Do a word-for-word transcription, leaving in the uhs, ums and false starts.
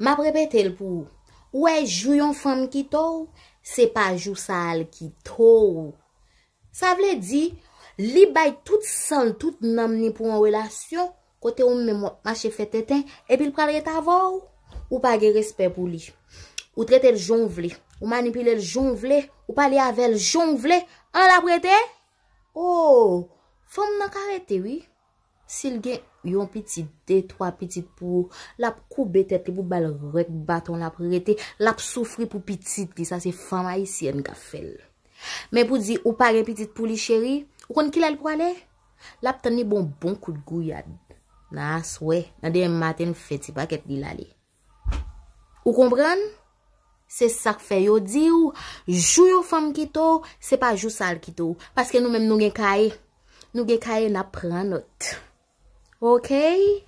M ap repete l pou ou. Ou wè, jou yon fanm kite w, se pa jou sa a l kite w. Sa vle di, li bay tout san l, tout nanm ni pou yon relasyon, kote ou menm w ap mache fè tenten, epi l pral ret avè w, ou pa gen respè pou li. Ou trete l jan w vle, ou manipile l jan w vle, ou pale avè l jan w vle, an l ap rete? Oh, fanm nan ka rete, wi. Si l gen yon pitit, de, twa pitit pou ou, l ap koube tèt li pou ba l rèk baton, l ap rete, l ap soufri pou pitit li, sa se fanm ayisyèn k ap fè l. Men pou di ou pa gen pitit pou li, cheri, ou konn kilè l prale? L ap tann li bon bon kout gouyad. Nan aswè, nan demen maten l fè ti pakèt li l ale. Ou konprann? Se sa k fè yo di w, jou yon fanm kite w, se pa jou sa l kite w. Paske nou menm nou gen kaye. Nou gen kaye, n ap pran nòt. Oke?